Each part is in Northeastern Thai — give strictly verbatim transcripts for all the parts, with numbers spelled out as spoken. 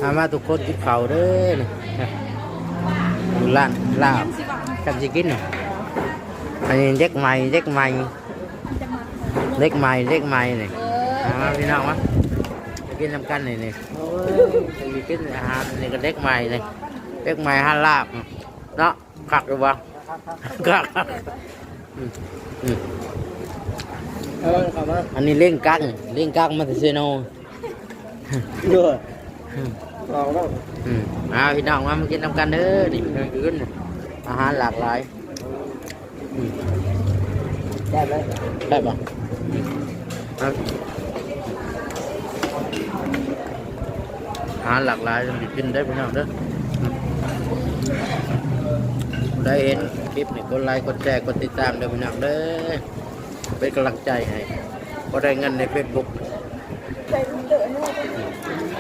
มา มาทุกคนกินข้าวเด้อนี่ อยู่ร้านลาบ กันสิกินน่ะ อันนี้เด็กใหม่ เด็กใหม่ เด็กใหม่ เด็กใหม่นี่ มา มาพี่น้อง มา ไปกินนำกันนี่ นี่ โอ้ย ไปกินอาหารนี่ก็เด็กใหม่นี่ เด็กใหม่หาลาบเนาะ คักหรือวะ คัก อืม อืม เออ เข้ามา อันนี้เล้งกั๊ก เล้งกั๊กมาแต่เซโน ด้วย อืม ลองแล้ว อืม อ่า พี่น้อง มา มากินนำกันเด้อ นี่ มื้อคืน อาหารหลากหลาย อืม แซ่บเลย แซ่บบ่ อืม ครับ อาหารหลากหลาย ต้องไปกินได้อพี่น้องเด้อ อืม ได้เห็นคลิปนี่ กดไลค์ กดแชร์ กดติดตามเด้อพี่น้องเด้อ เป็นกำลังใจให้ บ่ได้เงินในเฟซบุ๊ก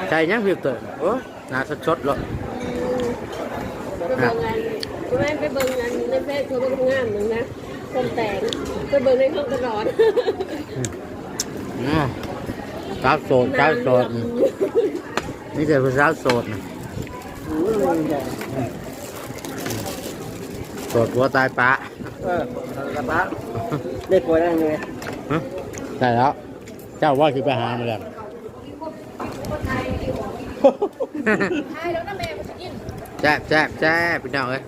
ใส่ยังฟิลเตอร์ โอ้ หน้าสดๆเลย ไปเบิ่งงาน คุณแม่ไปเบิ่งงานในเฟซเขาก็งามหนึ่งนะ คนแต่ง ไปเบิ่งในห้องตลอด อืม สาวโสด สาวโสด อืม นี่แต่ผู้สาวโสดนะ อืม โสดผัวตายปะ เออ ตายปะ ได้ผัวได้ไง ฮะ ได้แล้ว เจ้าว่าสิไปหามาแล้ว แซ่บ แซ่บ แซ่บ พี่น้องเอ้ย